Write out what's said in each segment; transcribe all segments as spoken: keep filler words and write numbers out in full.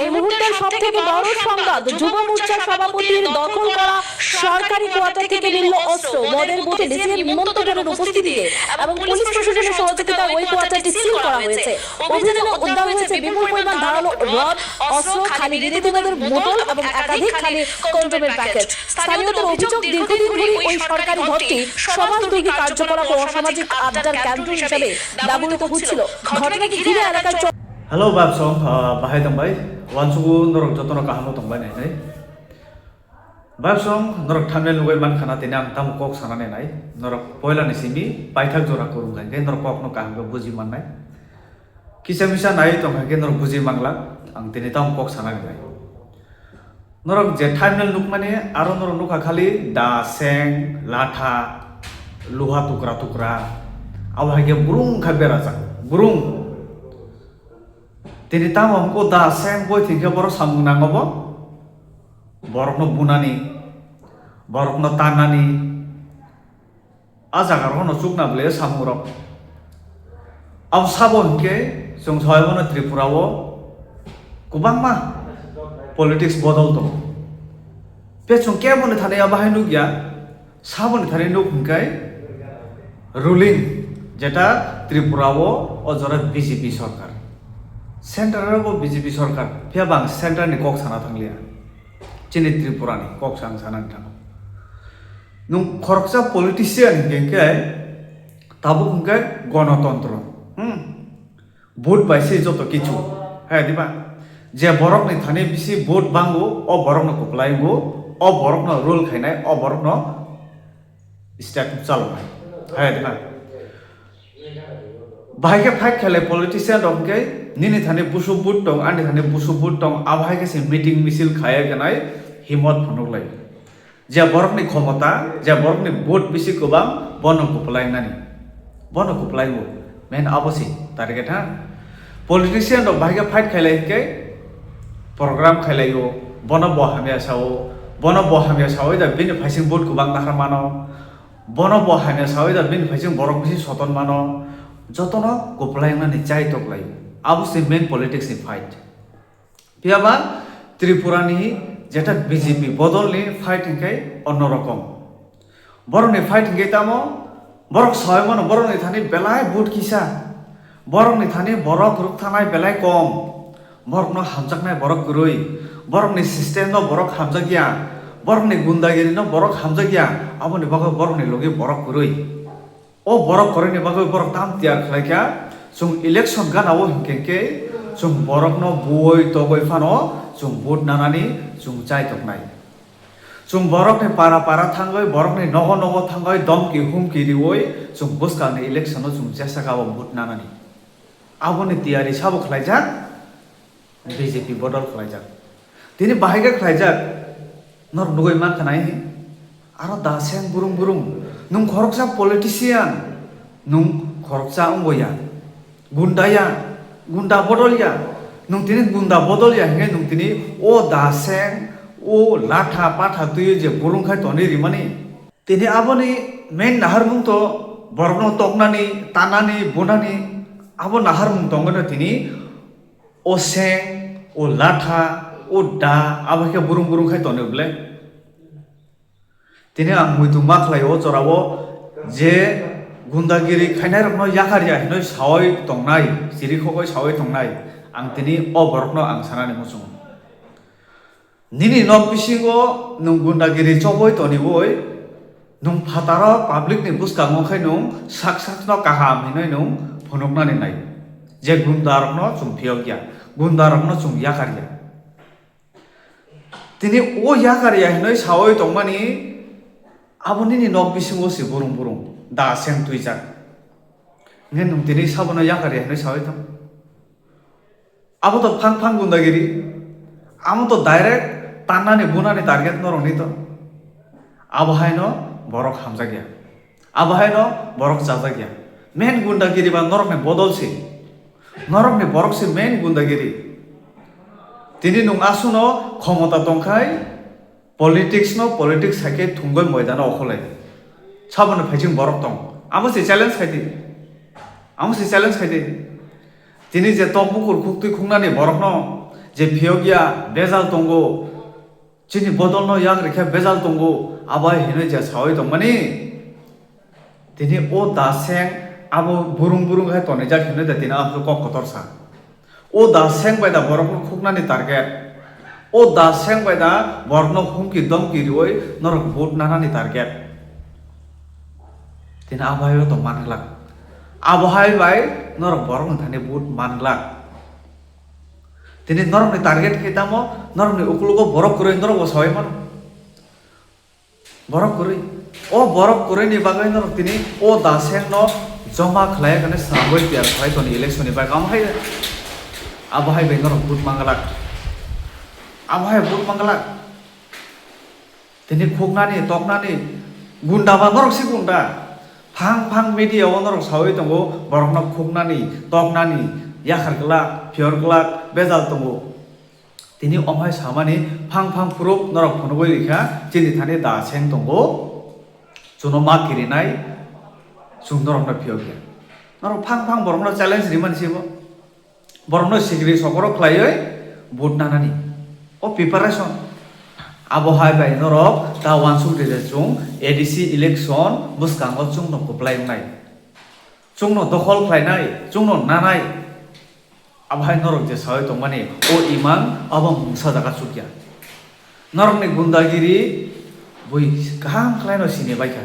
এই মুহূর্তে সব থেকে বড় সংবাদ, যুব মোর্চা সভাপতির দখল করা সরকারি কোয়ার্টার থেকে মিলল অস্ত্র। মদের বোতল ডিসির নিমন্ত্রণের উপস্থিতিতে এবং পুলিশ প্রশাসনের সহযোগিতায় ওই কোয়ার্টারটি সিল করা হয়েছে। অভিযানে উদ্ধার হয়েছে বিপুল পরিমাণ ধারালো রড, অস্ত্র, খালি বিদেশি মদের বোতল এবং একাধিক খালি কন্ডোমের প্যাকেট। স্থানীয়দের অভিযোগ, দীর্ঘদিন ধরে ওই সরকারি ঘরটি সমাজদ্রোহী কার্যকলাপ ও অসামাজিক আড্ডার কেন্দ্র হিসেবে ব্যবহৃত হচ্ছিল। ঘটনাকে ঘিরে এলাকায় চল- Hello, babsong, ah, bahai tongbai. Wansugu norok jotono kaham tongbai nai nai. Babsong norok thumbnail nugui mankha na tini ang tamo kok sanani nai. Norok poila ni simi paithak jora kurung khe norok kok no kaham khe buji mannai. Kisa misa nai tong khe norok buji mangla. Ang tini tamo kok sanani nai. Norok je thumbnail nukmani, aro norok nukha khali da, seng, latha, luha tukra tukra, abo hai khe brung kha berajak, brung. Tini tamo hwnkhe da, seng boi thwngkhe borok samung nango bo, borokno bunani, borokno tanani, A jaga rokno chukna bwle samung rok. Abo sabo hinkhe chwng sawi mano Tripura o kwbangma politics bodol tongo. Tei chwng keboni thani abo hai nukya, saboni thani nuk hinkhe ruling jeta Tripura o o jora B J P sorkar. Central o bo B J P sorkar, phiya bo ang central ni kok sana thangliya. Chini Tripura ni kok sa ang sanani thango. Nwng khoroksa politician hinkhe khe tabuk hinkhe gonotontro. Hmm. Vote bai se joto kichu. Hai diba? Je borok ni thani bisi vote bango, o borok no kwplai wngo, o borok no rule khainai, o borok no state chalonai. Hai diba? Bahai khe fight khailai politician rok hinkhe nini thani busu vote tong, ani thani busu vote tong, abo hai khe se meeting misil khaiya gwnai himot phunuklai. Je borokni khomota, je borokni vote bisi kwbang, bono kwplai nani. Bono kwplai bo. Main abo se target ha. Politician rok bahai khe fight khailai hinkhe program khailaio, bono bo hamya sao, bono bo hamya sao da bini phaising vote kwbang nahar mano. Bono bo hamya sawi da bini phaising borok bisi soton mano, jotono kwplai wngnani chai toklai. Abo se main politics ni fight. Phiya ba Tripura ni jeta B J P bodol ni fight hinkhe onno rokom. Borok ni fight hinkhe tamo, borok sawi mano borok ni thani belai vote kisa. Borok ni thani borok rwkthanai belai kom. Borokno hamjaknai borok kwrwi, borokni system no borok hamjakya, borokni gundagiri no borok hamjakya, aboni bagwi borokni logi borok kwrwi. O borok kwrwini bagwi borok tam tiyar khlaikha, chwng election gana o hinkhe khe chwng borokno buoi togwi phano chwng vote nanani chwng chai toknai. Chwng borokni para para thangwi, borokni nogo nogo thangwi domki humki riwi chwng bwskangni election o chwng jesa kha o vote nanani. Aboni tiyari sabo khlaijak, B J P bodol khlaijak. Tini bahai khe khlaijak, norok nugui mankha nai, aro da seng burung burung. Nwng khoroksa politician, nwng khoroksa wngbo ya, gunda ya, gunda bodol ya. Nwng tini gunda bodol ya hinkhe nwng tini o da seng, o latha patha twiwi je burung khai tonwi rimani. Tini aboni main naharmung to borokno toknani, tanani, bunani, abo naharmung tongwi no tini o seng, o latha, o da, abo khe burung burung khai tonwi bwle. Tini ang muitu ma khlai o jora o je gundagiri khainai rokno yakar ya hinwi sawi tongnai, chiri khogwi sawi tongnai, ang tini o borokno ang sanani muchungo. Nini nok bisingo nwng gundagiri chobwi toniwi, nwng phataro public ni bwskango khe nwng sak sakno kaham hinwi nwng phunuknani nai, je gunda rokno chwng phiyok ya, gunda rokno chwng yakar ya. Tini o yakar ya hinwi sawi tongmani abo nini nok bisingo se burung burung da seng twijak. Nge nwng tini sabono yakar ya hinwi sawi tong? Abo to phang phang gundagiri. Amo to direct tannani bunani target norokni to. Abo haino borok hamjakya. Abo haino borok chajakya. Main gundagiri ba norokni bodol se. Norokni borok se main gundagiri. Tini nwng asuno khomota tongkhai, politics no politics hai khe thwngwi moidano okholai. Saboni phaising borok tong. Amo se challenge khai di. Amo se challenge khai di. Tini je tok bukur khuktwi khuknani borokno je phiyokya bejal tongo, chini bodolno yak rikhe bejal tongo, abo hai hinwi je sawi tongmani. Tini o da seng abo burung burung hai tonijak hinwi da tini abo kok kotor sa. O da seng bai da borokno khuknani target. O da seng bai da borokno humki domki riwi norok vote nanani target. Tini abo hai tong man glak. Abo hai bai norok borokni thani vote man glak. Tini norokni target khe tamo, norokni ukologo borok kwrwi norok bo sawi mano. Borok kwrwi. O borok kwrwini bagwi norok tini o da sengno joma khlai kane srangwi tiyar khlai toni election ni bagwi. Amo hai, abo hai bai norok vote manglak. Abo hai vote manglak. Tini khuknani, toknani, gunda ba norok si gunda. Phang phang media o norok sawi tongo, borokno khuknani, toknani, yakhar glak, phiyor glak, bejal tongo. Tini omhai samani phang phang phuruk norok phunugwi rikha, chini thani da seng tongo, chuno ma kirinai, chwng norokno phiyokya. Norok phang phang borokno challenge rimani sibo. Borokno sikri sokoro khlaiwi vote nanani. O preparation. Abo hai bai norok ta uansuk ride chwng A D C election bwskango chwngno kwplai wngnai. Chwngno dokhol khlainai, chwngno nanai. Abo hai norok je sawi tongmani, o imang abo mungsa jaga chukya. Norokni gundagiri bui kaham khlaino sini baikha.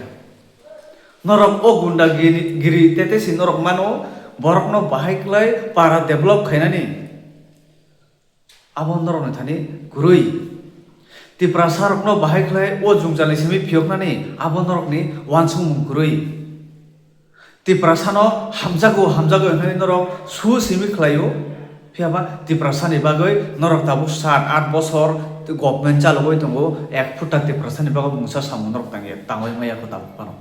Norok o gundagiri, giri tete si norok mano, borokno bahai khlai para develop khainani. Abo norokni thani kwrwi. Tiprasa rokno bahai khlai o jwngjal ni simi phiyoknani abo norokni uansukmung kwrwi. Tiprasa no hamjago, hamjago hinwi norok su simi khlaio. Phiyaba Tiprasa ni bagwi norok tabuk sat, at bosor government chalogwi tongo, ek phutta Tiprasa ni bagwi mungsa samung norok tangya, tangwi maya kho tabuk phano.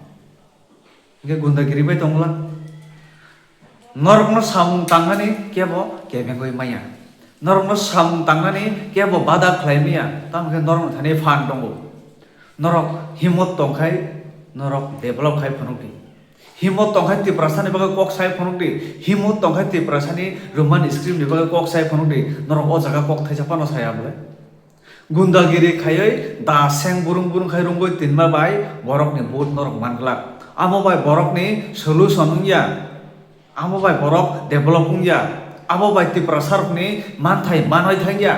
Hingke gundagiri bai tongla. Norokno samung tangnani kebo kebengwi maya. Norokno samung tangnani kebo bada khlai maya. Tamo khe norokno thani phan tongo. Norok himot tongkhai, norok develop khai phunukdi. Himot tongkhai Tiprasani bagwi kok sai phunukdi. Himot tongkhai Tiprasani Roman script ni bagwi kok sai phunukdi. Norok o jaga kok thaisa phano saya bwle. Gundagiri khaiwi da seng burung burung khai rungwi tinma bai borokni vote norok manglak. Amo bai borokni solution wngya. Amo bai borok develop wngya. Amo bai Tiprasa rokni manthai manwi thangya.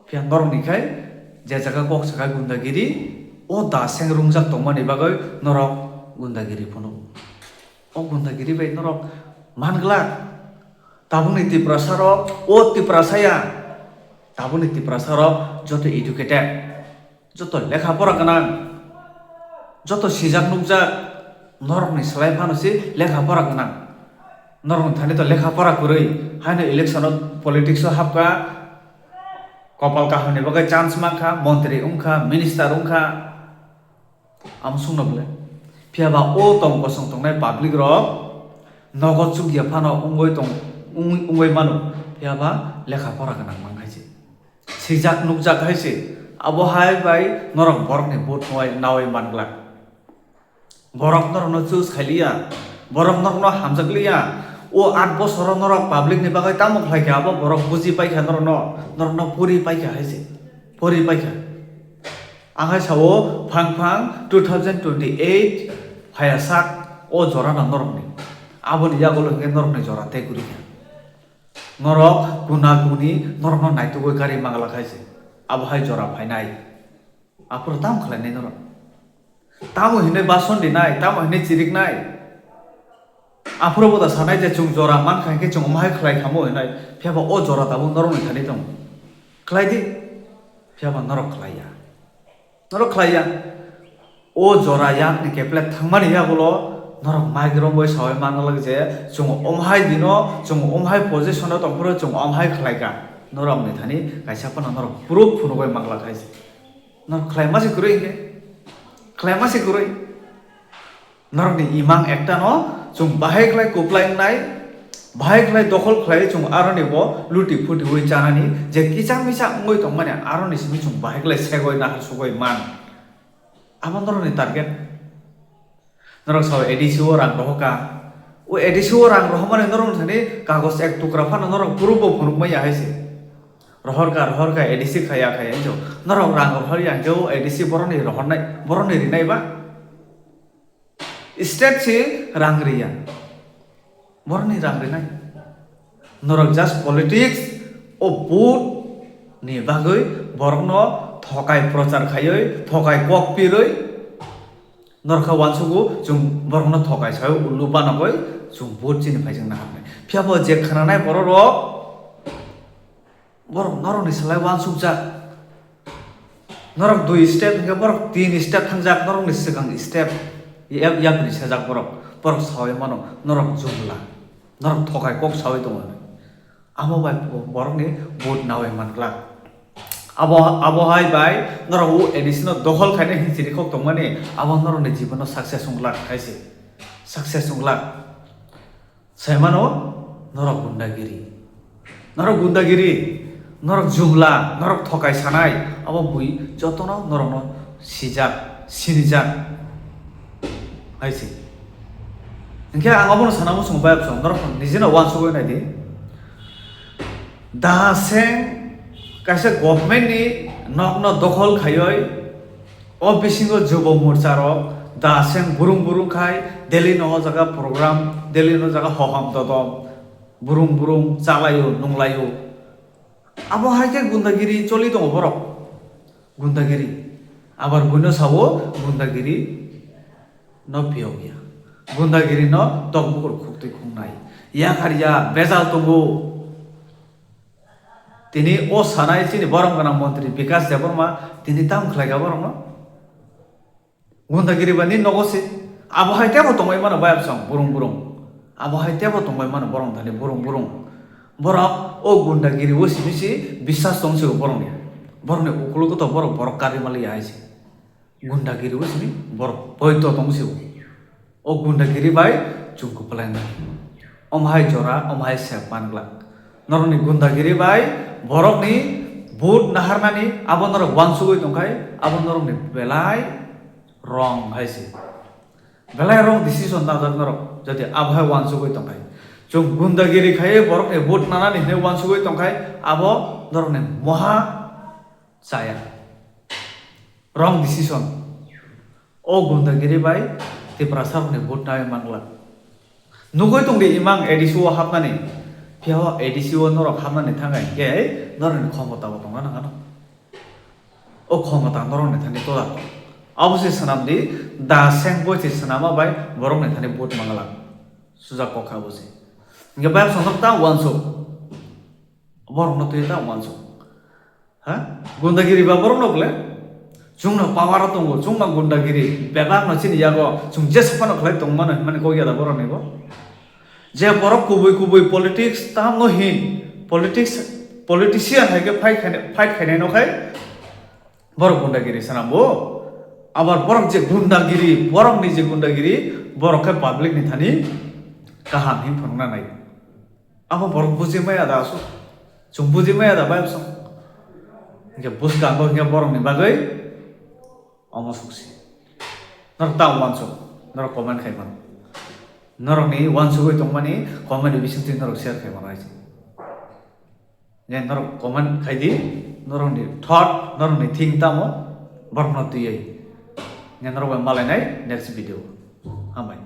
Phiya norokni khai je jaga kok saka gundagiri, o da seng rungjak tongmani bagwi norok gundagiri phunuk. O gundagiri bai norok manglak. Tabukni Tiprasa rok, o Tiprasa ya. Tabukni Tiprasa rok joto educated, joto lekha pora gwnang, joto sijak nukjak, norokni slai phano si lekha pora gwnang. Norokni thani to lekha pora kwrwi, haino election o politics o hapkha, kopal kaham ni bagwi chance mankha, montri wngkha, minister wngkha. Amo sungno bwle. Phiya ba o tong kosong tongnai public rok nogo chukya phano wngwi tong, wng-, wngwi mano. Phiya ba lekha pora gwnang mang hai se. Sijak nukjak hai se. Abo hai bai norok borokni vote nawi, nawi manglak. Borok norokno choose khailiya. Borok norokno hamjakliya. O at bosoro norok public ni bagwi tamo khlaikha abo borok buji paikha norokno. Norokno puri paikha hai se. Puri paikha. Ang hai sao, phang phang two thousand twenty-eight phaiya sak o jora no norokni. Aboni yagulo hwnkhe norokni jora tei kwrwi kha. Norok kuna kuni norokno naitugwi kari mangala khai se. Abo hai jora phainai. Aphuru tamo khlainai norok? Tamo hinwi bason dinai, tamo hinwi chiriknai? Aphuru bo da sanai je chwng jora mankha hinkhe chwng omo hai khlai khamo hinwi. Phiya ba o jora tabuk norokni thani tongo. Khlai di. Phiya ba norok khlai ya. Norok khlai ya. O jora yakni keple thangmani yagulo norok mic romwi sawi manna lag je chwng omo hai dino, chwng omo hai position o tongphuru chwng omo hai khlai kha. Norokni thani kaisa phano norok proof phunugwi mangla khai se. Norok khlai ma se kwrwi hinkhe? Khlai ma se kwrwi? Norokni imang ekta no chwng bahai khlai kwplai wngnai, bahai khlai dokhol khlai chwng aroni bo luti phuti wi chanani je kisa misa wngwi tongmani aroni simi chwng bahai khlai segwi nahar sugwi man. Abo norokni target. Norok sao A D C o rang rohor kha, O A D C o rang rohormani norok thani kagoj ek tukra phano norok proof bo phunukmaya hai se. Rohorkha, rohorkha, A D C khaya, khaya hinjo. Norok rang rohorya hinjo, A D C boroni rohornai, boroni rinai ba? State si rang riya. Boroni rang rinai. Norok just politics o vote ni bagwi borokno thokai prochar khaiwi, thokai kok pirwi, norokha uansugo chwng borokno thokai sawi ullu banagwi chwng vote chini phaijak naharnai. Phiya bo je khnanai bororok, borok norokni slai uansukjak. Norok dui step hinkhe borok tin step thangjak, norokni swkang step yak-, yakni sejak borok. Borok sawi mano, norok jumla, norok thokai kok sawi tongo. Amo bai bo-, borokni vote nawi man glak. Abo, abo hai bai norok o A D C no dokhol khaina hinchiri kok tongmani, abo norokni jibono success wng glak hai se. Success wng glak. Saimano norok gundagiri. Norok gundagiri, norok jumla, norok thokai sanai, abo bui jotono norokno sijak, sinijak hai se. Hinkhe ang abono sana muchungo bai absong, norok nijeno uansugwi naidi. Daseng kaisa government ni nokno dokhol khaioi, o bisingo Jubo Morcha rok daseng burung burung khai Delhi no o jaga program, Delhi no jaga hohom dodom, burung burung chalaio, nunglaio. Abo hai khe gundagiri choli tongo borok. Gundagiri. Abar buino sabo gundagiri no phiyok ya. Gundagiri no tok bukur khuktwi khungnai. Yakhar ya, bejal tongo. Tini o sanai chini borom gwnang montri Bikas Debbarma tini tamo khlai kha borokno? Gundagiri ba ni nogo se. Abo hai tebo tongbai mano bai absong burung burung. Abo hai tebo tongbai mano borok thani burung burung. Borok o gundagiri o simi si biswas tong se borokni. Borokni ukulugo to borok borok kari mali ya hai se. Gundagiri o simi borok poito tong se. O gundagiri bai chwng kwplai nai. Omo hai jora, omo hai sep man glak. Norokni gundagiri bai borokni vote naharnani abo norok uansugwi tongkhai, abo norokni belai wrong hai se. Belai wrong decision najak norok, jodi abo hai uansugwi tongkhai. Chwng gundagiri khaiwi borokni vote nanani hinwi uansugwi tongkhai, abo norokni moha chaya. Wrong decision. O gundagiri bai Tiprasa rokni vote nawi manglak. Nugwi tongdi imang A D C o hapnani. Phiya o A D C o norok hapnani thangkha hinkhe norokni khomota bo tongna nangano. O khomota norokni thani tola. Abo se swnamdi, da seng boi se swnama bai borokni thani vote manglak. Sujak kok kha bo se. Hinkhe bai sonok ta uansuk. Borokno twi ta uansuk. Ha? Gundagiri ba borok no bole? Chwngno power o tongo, chwngno gundagiri, bebak no chini yago, chwng jesa phano khlai tong mano hinmani kok ya da borok ni bo. Je borok kubui kubui politics tam no hin, politics, politician hai khe fight khainai, fight khainai no khai borok gundagiri sana bo. Abar borok je gundagiri, borok ni je gundagiri, borok khe public ni thani kaham hin phunukna nai. Abo borok buji maya da aswk? Chwng buji maya da bai bwswk? Hinkhe bwskango hinkhe borokni bagwi omo swk se. Norok ta uansuk, norok comment khai mano. Norokni uansugwi tongmani comment ni bisingtwi norok share khai mano hai se. Je norok comment khai di, norokni thought, norokni think tamo borokno twiwi. Je norok bai malainai next video. Hambai.